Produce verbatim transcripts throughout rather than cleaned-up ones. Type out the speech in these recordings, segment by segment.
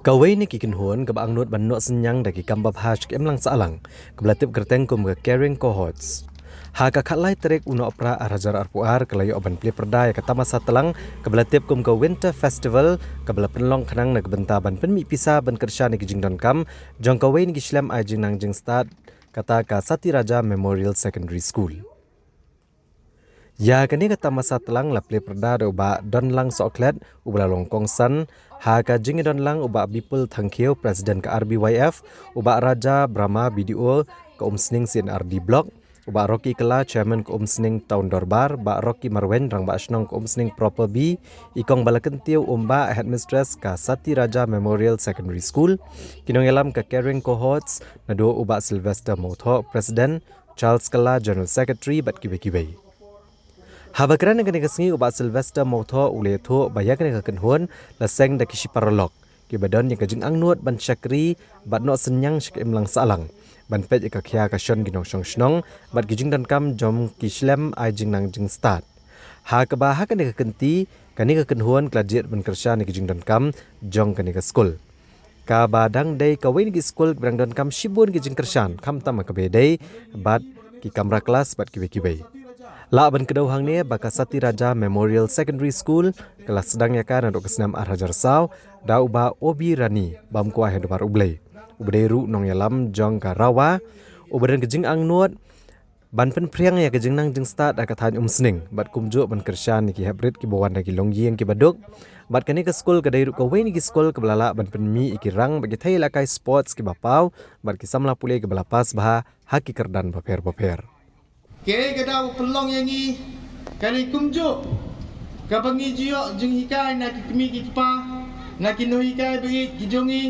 Kawei na ki kynhun kaba angnud ban noh synñiang da ki kam babha sha ka imlang sahlang, kaba la tip kyrteng kum ka Caring Cohorts. Ha ka khatlai tarik u Nohprah ar hajar arphew ar ka la ïoh ban plie pyrda ïa ka tamasa tlang kaba la tip kum ka Winter Festival, kaba la pynlong khnang na ka bynta ban pynmih pisa ban kyrshan ïa ki jingdonkam jong kawei na ki shlem ai jingnang jingstad, kata ka Satiraja Memorial Secondary School. Ïa kane ka tamasa tlang la plie pyrda da u Bah Donlang Sohkhlet, uba la long kongsan ha ka jingïadonlang, u Bah Bipul Thangkhiew, President ka R B Y F, u Bah Raja Brahma, B D O ka Umsning C and R D Block, u Bah Rocky Kylla, Chairman ka Umsning Town Dorbar, Bah Rocky Marwein, Rangbah Shnong ka Umsning Proper B, i Kong Balakyntiew Umbah, Headmistress ka Satiraja Memorial Secondary School, ki nongïalam ka Caring Cohorts, naduh u Bah Sylvester Mawthoh, President, Charles Kylla, General Secretary, bad kiwei kiwei. Haba kren ha kane ka sngi, u Bah Sylvester Mawthoh u la ïathuh ba ïa kane ka kynhun la seng da ki shi paralok kiba don ïa ka jingangnud ban shakri bad noh synñiang sha ka imlang sahlang, ban peit ïa ka khia ka shon ki nongshong shnong bad ki jingdonkam jong ki shlem ai jingnang jingstad. Ha kaba ha kane ka kynti, kane ka kynhun ka la jied ban kyrshan ïa ki jingdonkam jong kane ka skul, kaba dang dei kawei na ki skul kiba dang donkam shibun ki jingkyrshan, khamtam ha kaba ïadei bad ki kamra klas bad kiwei kiwei. Lah ban kdew hangne ba ka Satiraja Memorial Secondary School ka la sdang ïa ka naduh ka snem ar hajar saw da u Bah Obi Rani, bam kwai ha Dorbar U Blei, uba dei ruh nongïalam jong ka RAWA, uba don ka jingangnud ban pynphriang ïa ka jingnang jingstad ha ka thaiñ Umsning bad kumjuh ban kyrshan ïa ki heprit kiba wan na ki longïing kiba duk. Bad kane ka skul ka dei ruh kawei na ki skul kaba la lah ban pynmih ïa ki rang bad ki thei ïalehkai sports kiba paw bad ki samla pule kiba la pass bha ha ki kyrdan bapher bapher. Kaei ka daw pynlong ïa ngi ka dei kumjuh kaba ngi ju ïoh jinghikai na ki kmie ki kpa, na ki nonghikai ba ïeit ki jong ngi.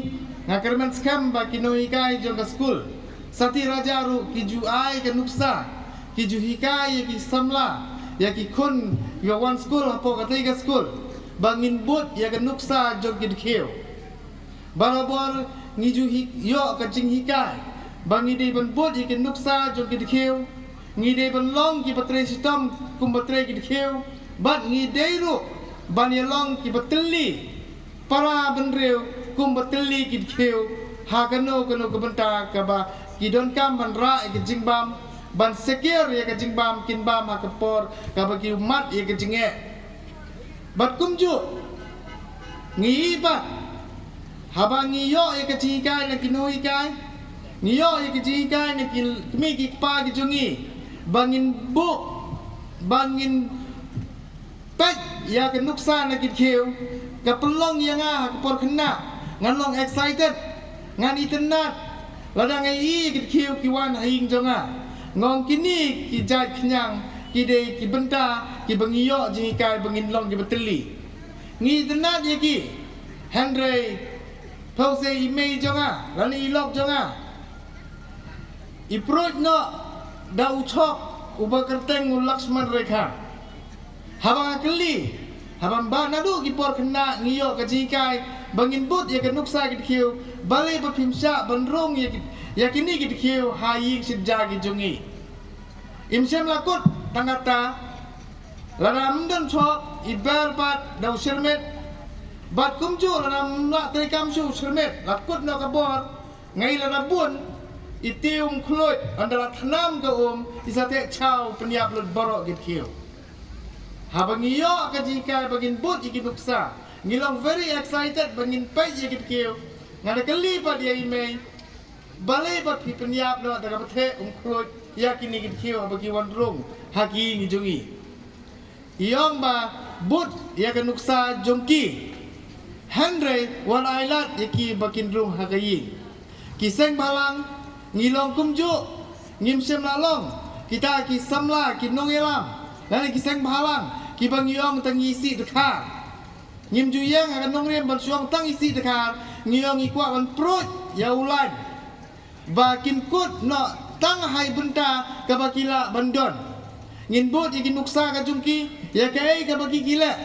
Nga kyrmen skhem ba ki nonghikai jong ka skul Satiraja ruh ki ju ai ka nuksa, ki ju hikai ïa ki samla, ïa ki khun kiba wan skul hapoh katei ka skul ba ngin bud ïa ka nuksa jong ki dkhiew. Barabor ngi ju hi-, ïoh ka jinghikai ba ngi dei ban bud ïa ka nuksa jong ki dkhiew, ngi dei ban long kiba trei shitom kumba trei ki dkhiew, bad ngi dei ruh ban ïa long kiba tylli para bynriew kumba tylli ki dkhiew ha kano kano ka bynta kaba ki donkam ban rah ïa ka jingbam, ban sakhiar ïa ka jingbam kin bam ha ka por kaba ki ummat ïa ka jingeh. Bad kumjuh ngi ïohi ba haba ngi ïoh ïa ka jinghikai na ki nonghikai, ngi ïoh ïa ka jinghikai na ki kmie ki kpa ki jong ngi ba ngin buh, ba ngin peit ïa ka nuksa na ki dkhiew, ka pynlong ïa nga ha ka por khynnah ngan long excited, ngan itynnad lada nga ïohi ïa ki dkhiew ki wan ha ïing jong nga. Nga ong kine ki jait khñiang ki dei ki bynta kiba ngi ïoh jinghikai ba ngin long kiba tylli. Ngi itynnad ïa ki. Hynrei phi sa i mei jong nga lane i lok jong nga i pruid noh da u chok uba kyrteng u Lakshman Rekha. Haba nga kylli, haba mba naduh ki por khynnah ngi ïoh ka jinghikai ba ngin bud ïa ka nuksa ki dkhiew, balei ba phim shah ban rung ïa ki, ïa kine ki dkhiew ha ïing shet ja ki jong ngi? Im shym la kut tang katta, lada ym don chok i ber pat da u shyrmit. Bad kumjuh lada ym lah treikam shuh u shyrmit, la kut noh ka bor, ngi lada bun i tiew um khluit, ynda la thnam ka um i sa theh chaw pynïap lut baroh ki dkhiew. Haba ngi ïoh ka jinghikai ba ngin bud ïa ki nuksa, ngi long very excited ba ngin peit ïa ki dkhiew. Nga da kylli pat ïa i mei, balei ba phi pynïap noh da kaba theh um khluit ïa kine ki dkhiew haba ki wan rung ha ki ïing jong ngi? I ong ba bud ïa ka nuksa jong ki, hynrei wan ailad ïa ki ba kin rung ha ka ïing. Ki seng bhalang ngi long kumjuh, ngim shym la long kita ki samla ki nongïalam lane ki seng bhalang kiba ngi ong tang isih dkhar. Ngim ju ïeng ha ka nongrim ban shu ong tang isih dkhar, ngi ong ngi kwah ban pruid ïa u lain ba kin kut noh tang ha i bynta kaba ki lah ban don. Ngin bud ïa ki nuksa ka jong ki ïa kaei kaba ki ki leh.